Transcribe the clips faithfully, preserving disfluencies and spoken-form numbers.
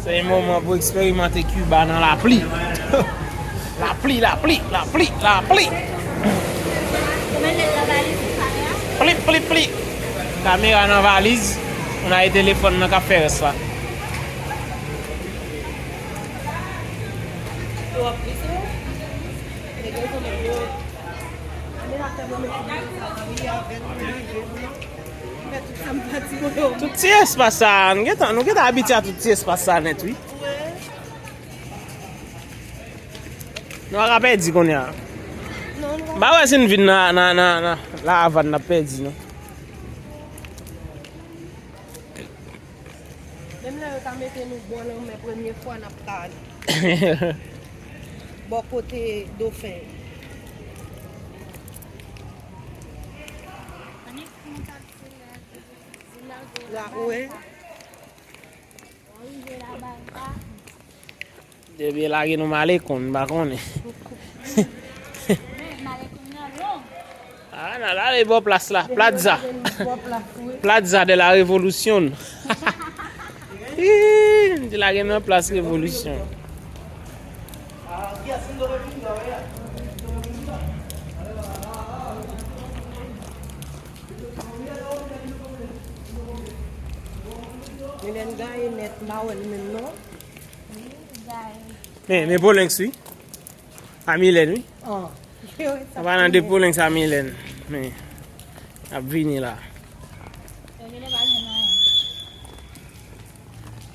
Se yon moman pou eksperimante Kiba nan lapli. Lapli, lapli, lapli, lapli. Plip, plip, plip. Kamera nan valiz. N a telefòn nan k ap fè rès la. Tout ti espas sa, nou gentan, nou gentan abitye a tout ti espas sa nèt, wi. Nou pa ka pèdi kounye a. M pa wè si n vin nan, nan, nan, nan La Havane n ap pèdi, non. Menm lè yo ta mete nou bò lanmè, premye fwa n ap ta bò kote dofen. La, wi. Depi lage nou malekonn, m pa konnen. Ah, n al ale bò plas la, Plaza. Plaza de la Revolución. Ih, m di lage nou nan plas Revolisyon. Milène gaye nèt, m pa wè li menm non. Men, men Polenx wi. A Milène wi. An palan de Polenx a Milène. Men, ap vini la.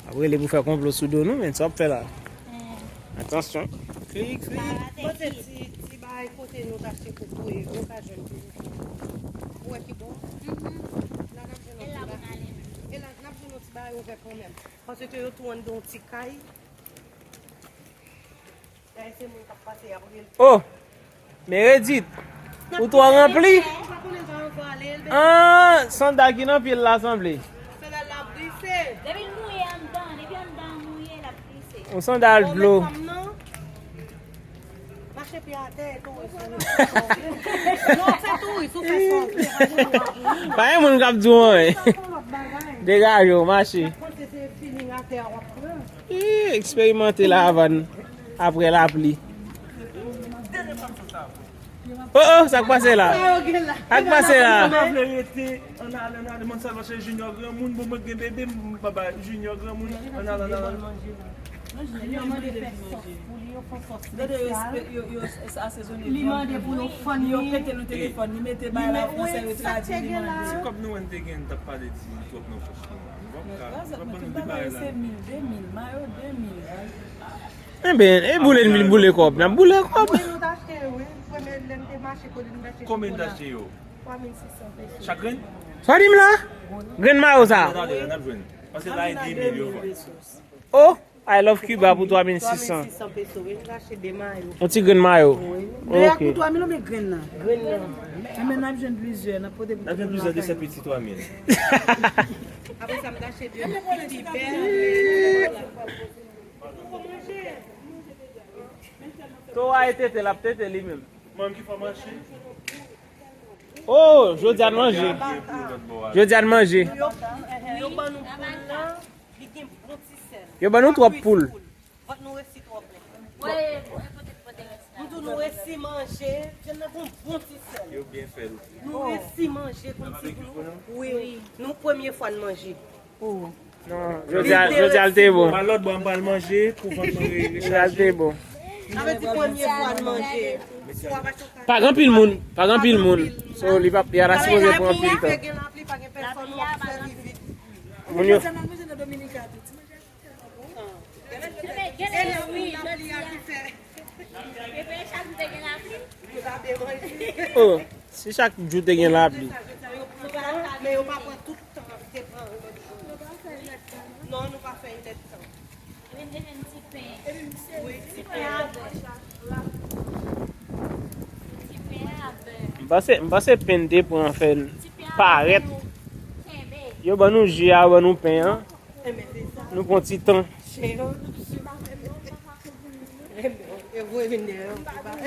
Ap rele pou fè konplo sou do nou, men sa w ap fè la. Atansyon. Klik, klik. Mwen se ti, ti bagay kote nou t achte koko e, nou ka jwenn tou. Ou wè ki bon? La n ap jwenn yon ti bagay. E la n ap jwenn yon ti bagay ouvè kanmenm. Paske yo tou anndan yon ti kay. Dayè se moun k ap pase, y ap rele. Oh! Meredith, ou twò ranpli? Ah, sandal ki nan pye l la sanble. Sandal la glise. Depi l mouye anndan, depi anndan an mouye, l ap glise. Yon sandal dlo. Mache pye atè, touris. Non, se touris, ou fè sa. Pa gen moun k ap di w anyen. Degaje w, mache. Panse se feeling atè a w ap pran. Ih, eksperimante La Havane apre lapli. Oh, oh, sa k pase la? Sa k pase la? Mwen vle rete ann ale, ann ale, mwen sa mache Junior granmoun, bon, mwen gen bebe, m pa ba Junior granmoun, ann ale, ann ale. Yo mande fè sòs pou li, yo fè sòs espesyal. Gade yo, yo asezone vyann pou nou. Li mande pou nou fann li. Yo prete nou telefòn, li mete bay la fransè, yo tradui, li mande. Ti kòb nou wè n te gen, n t ap pale di twòp nan pòch nou an. Nou p ap ka, nou p ap ban nou de bagay la. Se mil, de mil, mayo de mil. Enben, e boule n vin boule kòb, n ap boule kòb. Wi, nou t achte yo, wi. Premye lè n te mache kote nou t achte chokola. Konbyen n t achte yo? Twa mil sis san peso. Chak grenn? Sa w di m la? Grenn mayo sa? Talè a n ap jwenn. Paske la e de mil yo vann. Oh, I love Cuba pou twa mil sis san. Twa mil sis san peso, wi, nou t achte de mayo. Yon ti grenn mayo. Wi. De a pou twa mil oubyen grenn nan? Grenn nan. Enben n ap jwenn plizyè, n ap pote pou tout moun lakay. N ap jwenn plizyè de sèt pitit twa mil. Apre sa, m t achte de piti bèl. Towa e tete, l ap tete li menm. Mwen ki fè mache. Oh, jodi a n manje. Jodi a n manje. Yo, yo ban nou poul la, li gen bon ti sèl. Yo ban nou twòp poul. Vant nou resi twò plen. M di w nou resi manje, vyann nan gon bon ti sèl. Yo byen fè l. Nou resi manje kòmsi pou nou. Wi, nou premye fwa n manje. Oh. Non, jodi a, jodi a l te bon. Pa lòt bò, m pral manje pou vant mwen re-, rechaje. Jodi a l te bon. Sa vle di premye fwa n manje. Pa gen anpil moun, pa gen anpil moun. So, li pa, li pa ta sipoze pran anpil tan. Lè gen lapli, pa gen pèsòn, w ap sèvi vit. Moun yo. Jodi a n al manje nan Dominika tou. Ti manje. Oh, si chak jou te gen lapli. Men yo pa pran tout tan, te pran lòt jou. Non, nou pa fè yon lèt tan. Wi, ti pen. M panse, m panse pen te pran fè l parèt. Yo ban nou ji a, yo ban nou pen an. Nou pran ti tan. E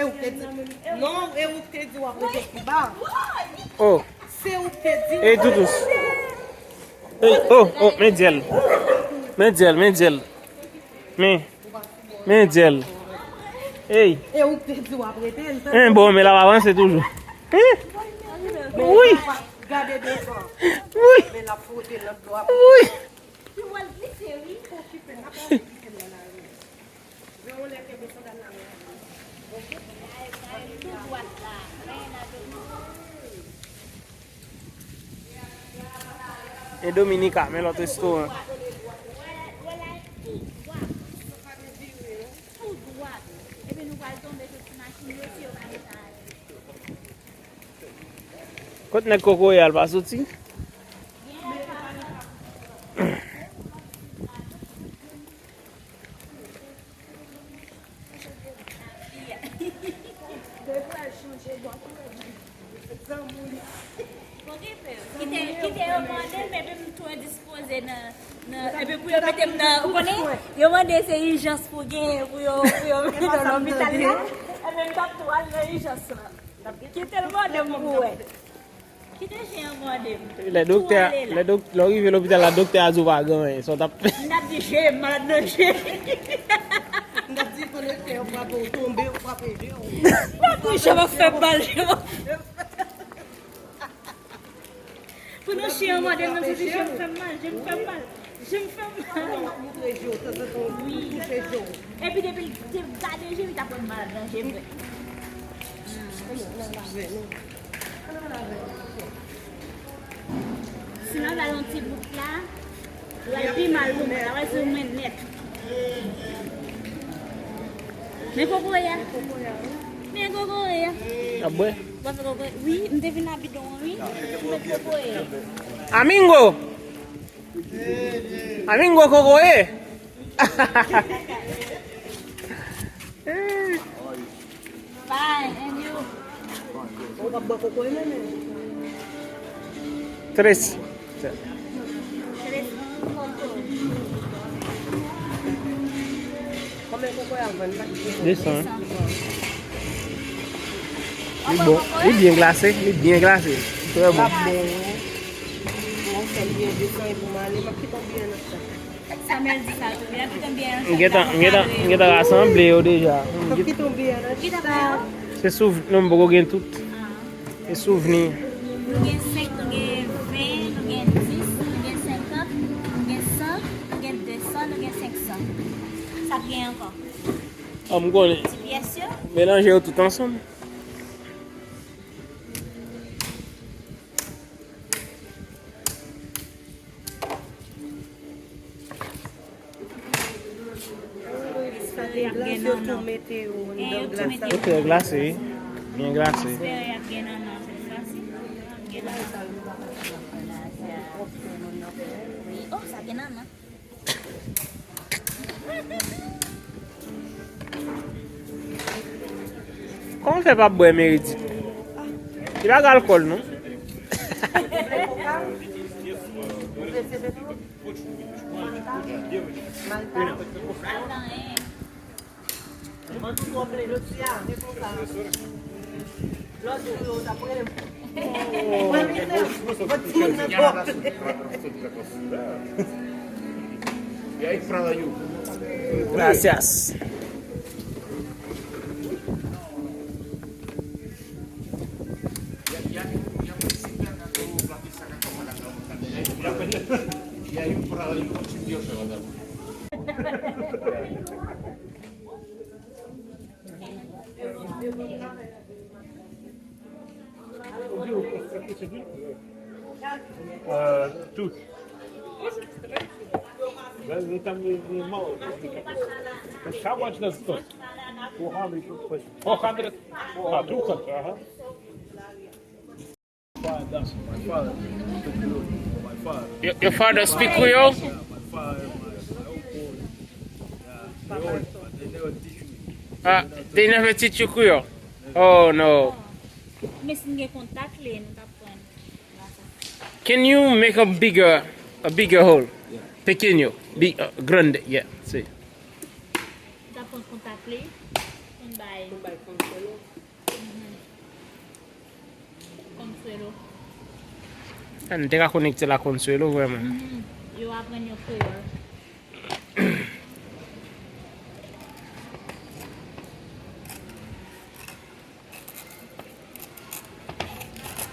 ou te di, non, e ou te di w ap rete Kiba. Oh. Se ou te di. Ey, Toutous. Ey, oh, oh, men dyèl. Men dyèl, men dyèl. Men, men dyèl. Ey. E ou k te di w ap rete l, tande. Bon, men l ap avanse toujou. Wi. Gade devan. Wi. Men l ap fwote nan dlo a. Wi. Pi w al glise, wi. Okipe, n ap glise nan lari. Jan w lè kenbe sandal la, men. Tou dwat la. E Dominika, men lòt restoran. Kot nèg kokoye a, l pa soti? Kite, kite yo mande m, epi m tou endispoze nan, nan, epi pou yo mete m nan, ou konnen, yo mande se ijans pou gen, pou yo, pou yo mete nan lopital la, epi m t ap tou al nan ijans lan. Kite l mande m pou wè. Kite chen an mande m. Lè doktè a, lè dok-, lè w rive lopital la, doktè a di w pa gen anyen, sa w t ap fè? M t ap di je m malad nan je. M t ap di konnen kè w frape w tonbe, w frape je w. M t ap di je m ap fè m mal, je m ap fè m mal. Pandan chen an mande m nan, se di je m fè m mal, je m fè m mal. Je m fè m mal. Mwen ap moutre je w, tanzantan w touche je w. Epi depi l te gade je m, li t ap wè m malad nan je vre. Si m aval yon ti bout la, l pral pi mal pou mwen, l pral sou mwen nèt. Men kokoye a. Men kokoye a. Ap bwè? W ap fè kokoye? Wi, m te vin ak bidon an, wi. M met kokoye. Amingo! Amingo kokoye! Fine, and you? Ou p ap bwè kokoye menm? Tres. Tres. Konbyen kokoye ap vann la? Desan. Li bon. Li byen glase. Li byen glase. Trè bon. L ap bon, wi. Bon, fè l byen desan epi m ale, m ap kite w byen nan chat. Sa mèl di sa tou. Li ap kite m byen nan chat. M gentan, m gentan, m gentan rasanble yo deja. M ap kite w byen nan chat. Se souv-, non, m poko gen tout. Se souvni. Nou gen senk, nou gen ven, nou gen dis, nou gen senkant, nou gen san, nou gen desan, nou gen senksan. Sa k gen ankò? An, m konnen. Ti pyès yo? Melanje yo tout ansanm. Sa te glas, yo tou mete yo anndan glas la. Yo trè glase, wi. Byen glase. Espere y ap gen nannan sèt fwa si. Gen nannan. Wi, oh, sa gen nannan. Kòman w fè p ap bwè Meredith? Li pa gen alkòl, non. Malta. Mwen tou twò plen jodi a. Lòt jou yo, w t ap rele m. Mwen, mwen, mwen, ti moun nan twò plen. Gracias. Uh, two. Well, we can be, be more. But how much does it cost? Four hundred. Four hundred? Ah, two hundred. Uh-huh. Your, your father speak Creole? Ah, they never teach you Creole? Oh no. Men si n gen kontak li, nou t ap pran. Can you make a bigger, a bigger hole? Pequeño, big, uh, grande, yeah, sí. Ou t ap pran kontak li, pou n bay. Pou n bay Consuelo. Consuelo. Ah, nou te ka konekte la Consuelo, vrèman. Mhm. Yo aprann yo kreyòl.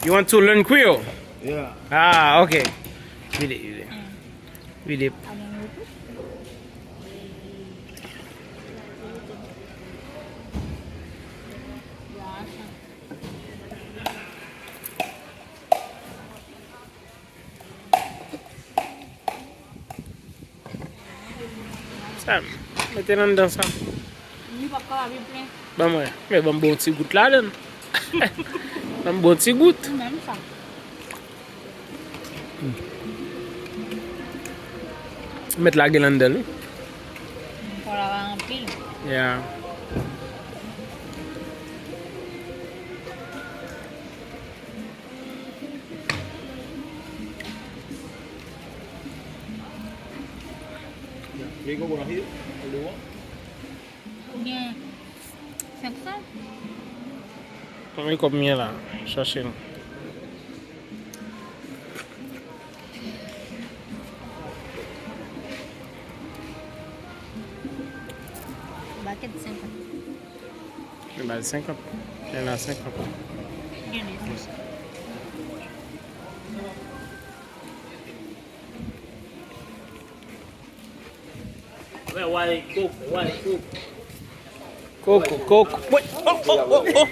You want to learn Creole? Yeah. Ah, okay. Vide, vide. Vide. Sa, mete l anndan sa. Li p ap kapab vin plen. Ban mwen, men ban m bon ti gout ladan. Ban m bon ti gout. Ou menm sa. Mèt lage l anndan l wi. Fò l ava anpil. Yeah. Ou gen senk san? Konbyen kòb m gen la? Chache l. Bakèt senkant. Li ba l senkant. Li la senkant. Gen li. Koko, koko. Wait, oh, oh, oh, oh.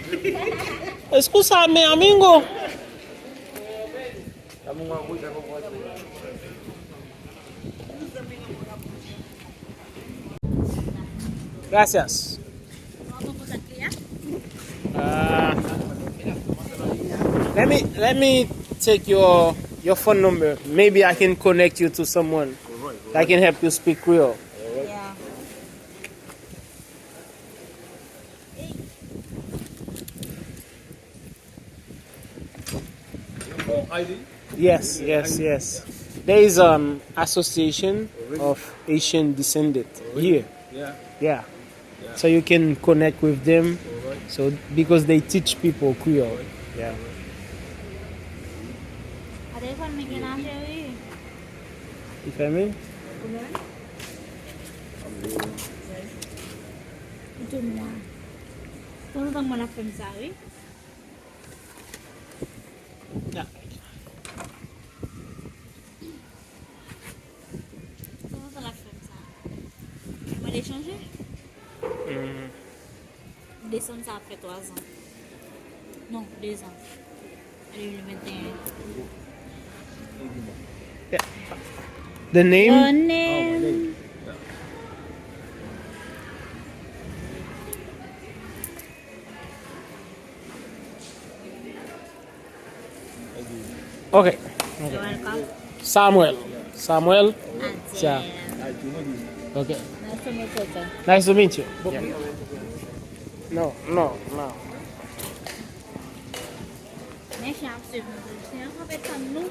Escuchame, amigo. Gracias. Uh, let me let me take your your phone number. Maybe I can connect you to someone that can help you speak Creole. Yeah. Yes, yes, yes. There is an association of Haitian descendant here. Yeah. Yeah. So you can connect with them. So because they teach people Creole. Yeah. A telefòn mwen gen nan cheri. Ou fèmen? Ou menm? Ou tou mwa. Tanzantan mwen ap fè m sa wi. Kòman sa l ap fè m sa? Mwen mande chanje? Hmm. Desanm sa ap fè twa zan. Non, de zan. An de mil venteyen. Yeah. The name? Your name. Okay. Okay. You're welcome. Samuel. Samuel. Tia. Okay. Nice to meet you, sir. Nice to meet you. Yeah. No, no, no. Men chen ap swiv nou. Chen an kanpe tann nou.